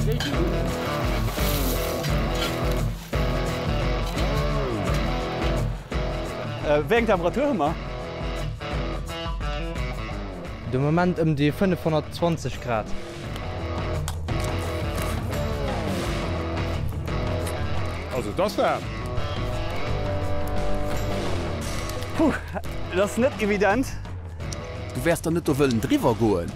Wéi eng Temperatur hu mer? De Moment ëm déi 520 Grad. Also et ass waarm. Puh, et ass net evident. Du wäers der net do wëllen driwwer goen?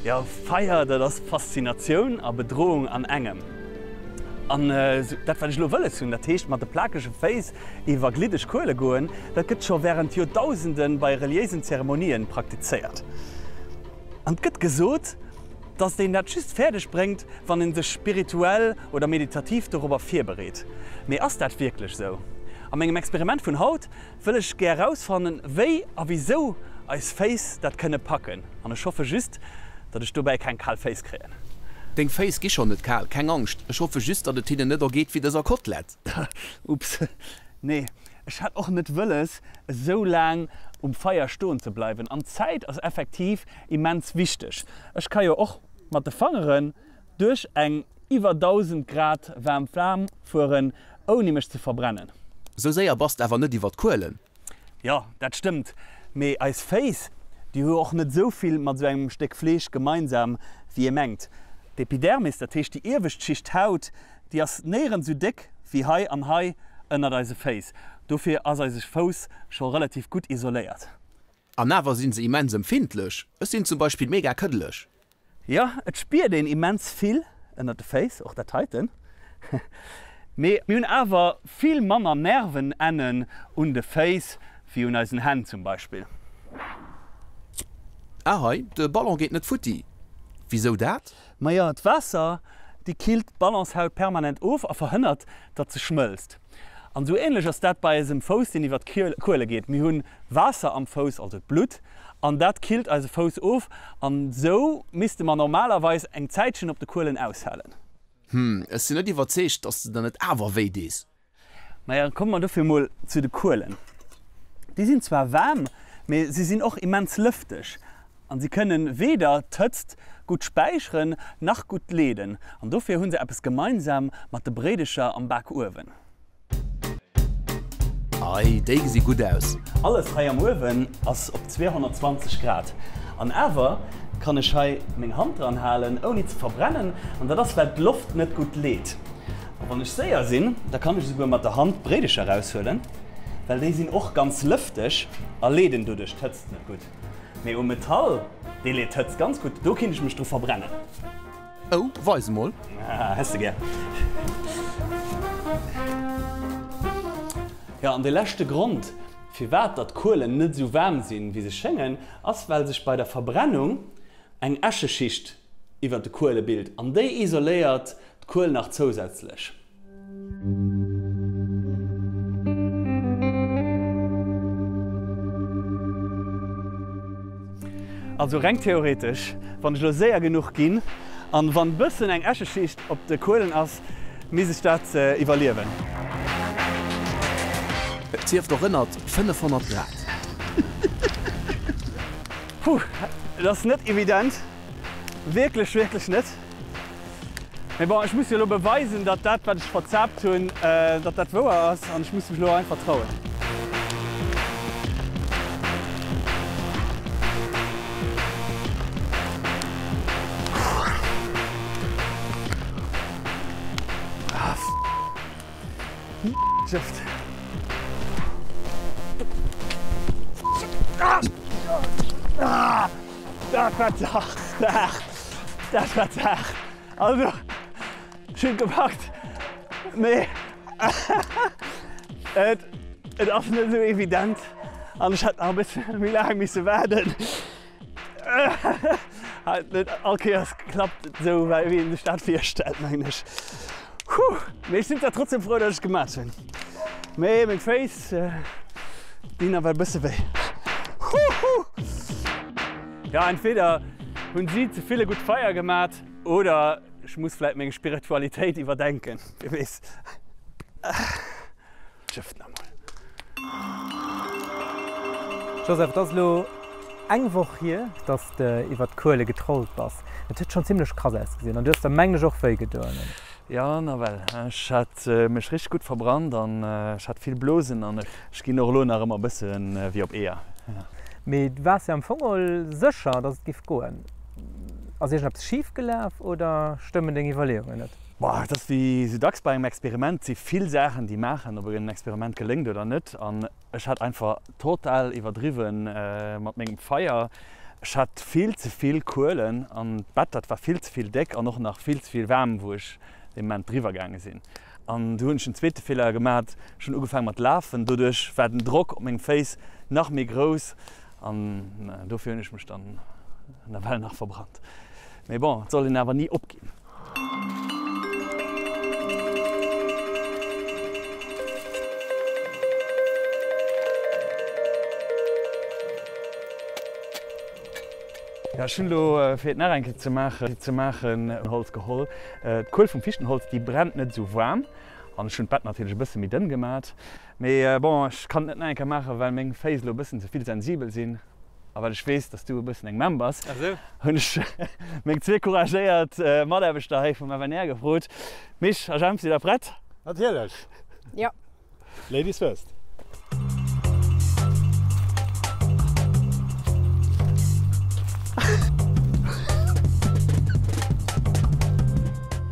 Jo, Feier, dat ass Faszinatioun a Bedrohung an engem. An dat, wat ech elo wëlles hunn, dat heescht mat de plakege Féiss iwwer gliddeg Kuele goen, dat gëtt scho wärend Joerdausende bei reliéisen Zeremonien praktizéiert. An et gëtt gesot, datt een dat just fäerdeg bréngt, wann een sech spirituell oder meditativ dorobber virbereet. Mee ass dat wierklech sou? A mengem Experiment vun haut wëll ech gär rausfannen, wéi a wisou eis Féiss dat kënne packen. An ech hoffe just, datt ech dobäi keng kal Féiss kréien. Deng Féiss gi schonn net kal, keng Angscht. Ech hoffe just, datt et hinnen net ergeet wéi dëser Kotlett. Ups, nee, ech hat och net wëlles, esou laang um Feier stoen ze bleiwen. An d'Zäit ass effektiv immens wichteg. Ech ka jo och mat de Fangeren duerch eng iwwer 1000 Grad waarm Flam fueren, ouni mech ze verbrennen. Sou séier bass de awer net iwwer d'Kuelen. Jo, dat stëmmt, mee eis Féiss, déi hu och net sou vill mat sou engem Stéck Fleesch gemeinsam, wéi ee mengt. D'Epidermis, dat heescht déi iewescht Schicht Haut, déi ass néierens sou déck wéi hei an hei ënnert eise Féiss. Dofir ass eise Fouss scho relativ gutt isoléiert. An awer sinn se immens empfindlech. Ech sinn zum Beispill mega këddeleg. Jo, et spiert een immens vill ënnert de Féiss, och dat heiten. Mee mir hunn awer vill manner Nervenennen un de Féiss wéi un eisen Hänn zum Beispill. Ah hei, de Ballon geet net futti. Wisou dat? Majo, d'Waasser, déi killt d'Ballonshaut permanent of a verhënnert, datt se schmëlzt. An esou ähnlech ass dat bei eisem Fouss, deen iwwer d'Kuele geet. Mir hunn Waasser am Fouss, also d'Blutt, an dat killt eise Fouss of. An esou misste mer normalerweis eng Zäitchen op de Kuelen aushalen. Hm, ech sinn net iwwerzeegt, dass de der net awer wéi dees. Maja, komme mer dofir mol zu de Kuelen. Déi sinn zwar waarm, mee si sinn och immens lëfteg an si kënnen weder d'Hëtzt gutt späicheren, nach gutt leeden. An dofir hu se eppes gemeinsam mat de Bréidecher am Bakuewen. Ei, déi gesi gutt aus. Alles hei am Uewen ass op 220 Grad an awer kann ech hei meng Hand dran halen ouni ze verbrennen an dat ass well d'Loft net gutt leet. A wann ech séier sinn, da kann ech esouguer mat der Hand d'Bréidecher eraushuelen, well déi sinn och ganz lëfteg a leeden doduerch d'Hëtzt net gutt. Mee um Metall, dee leet d'Hëtzt ganz gutt, do kinnt ech mech dru verbrennen. Oh, weis emol. Ah, häss de gär. Jo, an de leschte Grond, firwat datt d'Kuelen net esou waarm sinn, wéi se schéngen, ass well sech bei der Verbrennung eng Äscheschicht iwwer de Kuele bilt an déi isoléiert d'Kuel nach zousätzlech. Also reng theoretesch, wann ech elo séier genuch ginn an wann bëssen eng Äscheschicht op de Kuelen ass, misst ech dat iwwerliewen. Et sief och ënnert 500 Grad. Puh, et ass net evident, wierklech, wierklech net. Mee bon, ech muss jo elo beweisen, datt dat, wat ech verzaapt hunn, datt dat wouer ass an ech muss mech elo einfach trauen. Dat war ze haart! Dat war ze haart! Also, ech hunn et gepackt, mee et et ass net esou evident an ech hätt nach e bësse méi laang misse waarden. Net all Kéiers klappt et esou, wéi een sech dat virstellt, mengen ech. Huh, mee ech sinn zwar trotzdem frou, datt ech et gemat hunn. Mee meng Féiss dinn nawell e bësse wéi. Huhu! Jo, entweder. Hunn si ze vill e gutt Feier gemat oder ech muss vläit meng Spiritualitéit iwwerdenken, wie weess. Schëfft nach mol. Joseph, et ass elo eng Woch hier, dass de iwwer d'Kuele getrollt bass. Et huet schonn zimmlech krass ausgesinn an du hues der mengen ech och wéi gedoen. Jo, nawell. Ech hat mech richteg gutt verbrannt an ech hat vill Blosen an ech ginn och elo nach ëmmer e bësse wéi op Eeër. Mee du waars jo am Fong mol sécher, dass et giff goen. Ass iergendeppes schif gelaf oder stëmmen deng Iwwerleeungen net? Boah, et ass wéi sou dacks bei engem Experiment, et si vill Saachen, déi maachen, ob en Experiment geléngt oder net. An ech hat einfach total iwwerdriwwe mat mengem Feier. Ech hat vill ze vill Kuelen an d'Bett, dat war vill ze vill déck an och nach vill ze vill waarm, wou ech dee Moment driwwer gaange sinn. An du hunn ech en zweete Feeler gemat, ech hunn ugefaange mat lafen. Doduerch war den Drock op mengem Féiss nach méi grouss an dofir hunn ech mech dann nawell nach verbrannt. Mee bon, et soll een awer ni opginn. Jo, ech hunn elo, fir et nach eng Kéier ze maachen, ze maachen, Holz geholl. D'Kuel vum Fichtenholz, déi brennt net esou waarm. An ech hunn d'Bett natierlech e bësse méi dënn gemat. Mee bon, ech kann et net nach eng Kéier maachen, well meng Féiss elo e bëssen ze vill sensibel sinn. A well ech weess, dass du e bëssen eng Mamm bass, hunn ech meng zwee couragéiert Mataarbechter hei vum FNR gefrot, Mich a Jemp, sidd der prett? Natierlech! Jo. Ladies first!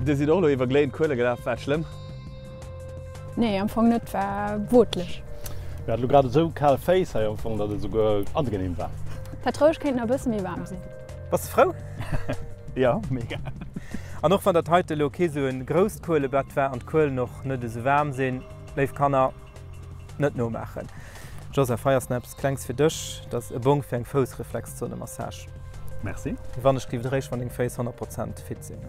Dir sidd och elo iwwer gléiend Kuele gelaf, war et schlëmm? Nee, am Fong net, war wootlech. Mir haten elo grad esou kal Féiss hei am Fong, datt et esouguer angenehm war. D'Patrousch kéint nach e bësse méi waarm sinn. Bass de frou? Jo, mega. An och wann dat heite elo kee sou e grousst Kuelebett war an d'Kuelen och net esou waarm sinn, léif Kanner, net nomaachen. Joseph, hei ass nach eppes Klengs fir dech, dat ass e Bong fir eng Foussreflexzonemassage. Merci. Wann ech géif et eréischt wann deng Féiss 100 Prozent fit sinn.